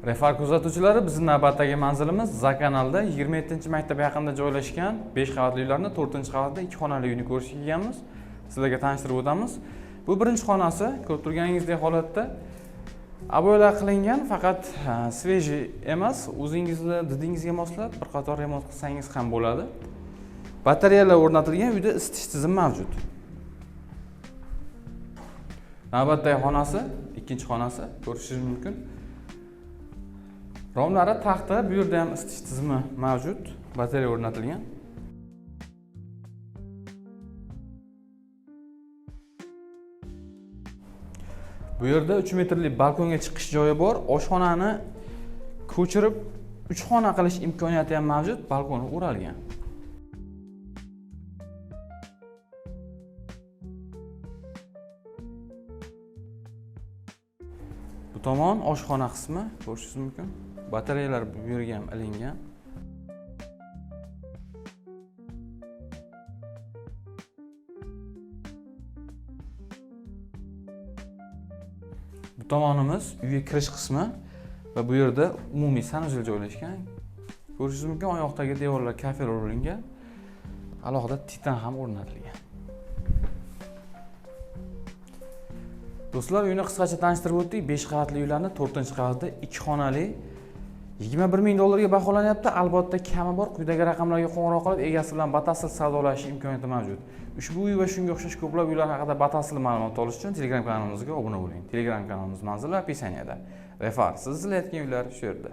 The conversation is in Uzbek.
Refar kuzatuvchilari, bizning navbatdagi manzilimiz Zakanalda 27-maktab yaqinida joylashgan 5 qavatli uylarning 4-qavatida 2 xonali uyni ko'rishga kelganmiz. Sizlarga tanishtirib o'tamiz. Bu birinchi xonasi, ko'rib turganingizdek holatda oboylar qilingan, faqat svejiy emas, o'zingizni didingizga moslab bir qator remont qilsangiz ham bo'ladi. Batareyalar o'rnatilgan, uyda isitish tizimi mavjud. Navbatdagi xonasi, ikkinchi xonasi ko'rishingiz mumkin. Romlari taxta, bu yerda ham isitish tizimi mavjud, batareya o'rnatilgan. Bu yerda 3 metrli balkonga chiqish joyi bor. Oshxonani ko'chirib 3 xona qilish imkoniyati ham mavjud, balkoni o'ralgan. Bu tomon oshxona qismi, ko'rishingiz mumkin. Batareyalar bu yerga ham ilingan. Bu tomonimiz uyga kirish qismi va bu yerda umumiy sanuzel joylashgan. Ko'rishingiz mumkin, oyoqdagi devorlar kafel urilgan. Alohida titan ham o'rnatilgan. Do'stlar, uyni qisqacha tanishtirib o'tdik. 5 qavatli uylarni 4-qavatida 2 xonali 21 ming dollarga baholanyapti. Albatta kami bor. Quyidagi raqamlarga qo'ng'iroq qilib, egasi bilan batafsil savdolashish imkoniyati mavjud. Ushbu uy va shunga o'xshash ko'plab uylar haqida batafsil ma'lumot olish uchun Telegram kanalimizga obuna bo'ling. Telegram kanalimiz manzili opisaniyada. Refar, siz izlayotgan uylar shu yerda.